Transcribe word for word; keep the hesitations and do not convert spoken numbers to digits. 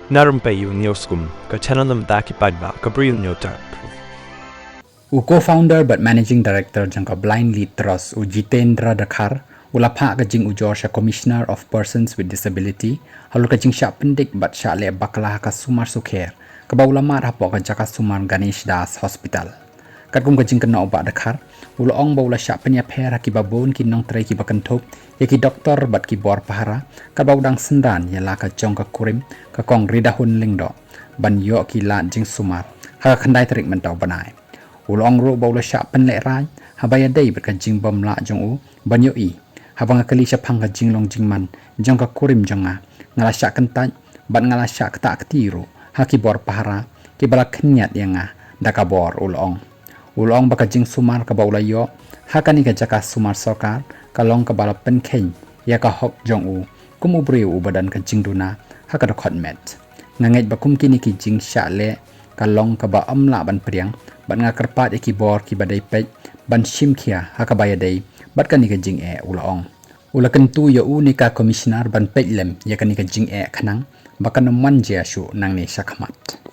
Narum pei u nioskum ka channel nam da ki paidbah ka bri u nio tap. U co-founder bad managing director jong ka Blind Lead Trust, u Jitendra Dkhar, u la phah ka jingujor sha Commissioner of Persons with Disability halor ka jingshah pyndik bad shah leh bakla ha ka sumar sukher kaba u la mad hapoh ka jaka sumar Ganesh Das Hospital. Katkum ka jingkynnoh u Bah Dkhar, u la ong ba u la shah pynïapher ha kiba bun ki nongtrei kiba kynthup ïa ki doktor bad ki bor pahara, katba u dang synran ïa la ka jong ka kurim ka Kong Ridahun Lyngdoh ban ïoh ki lad jingsumar ha ka khyndai tarik mynta u bnai. U la ong ruh ba u la shah pynlehrain haba ïadei bad ka jingbym lah jong u ban ïohi. Haba nga kylli shaphang ka jinglong jingman jong ka kurim jong nga, nga la shah kyntait bad nga la shah ktah kti ruh ha ki bor pahara kiba la khynñiat ïa nga da ka bor, u la ong. U la ong ba ka jingsumar kaba u la ïoh ha kane ka jaka sumar sorkar ka long kaba la pynkheiñ ïa ka hok jong u kum u briew uba don ka jingduna ha ka dkhot met. Nga ngeit ba kum kine ki jingshah leh ka long kaba ym lah ban pdiang bad nga kyrpad ïa ki bor kiba dei peit ban shim khia ha kaba ïadei bad kane ka jingeh, u la ong. U la kyntu ïa une ka Commissioner ban peit lem ïa kane ka jingeh khnang ba kan ym man jia shuh nangne shakhmat.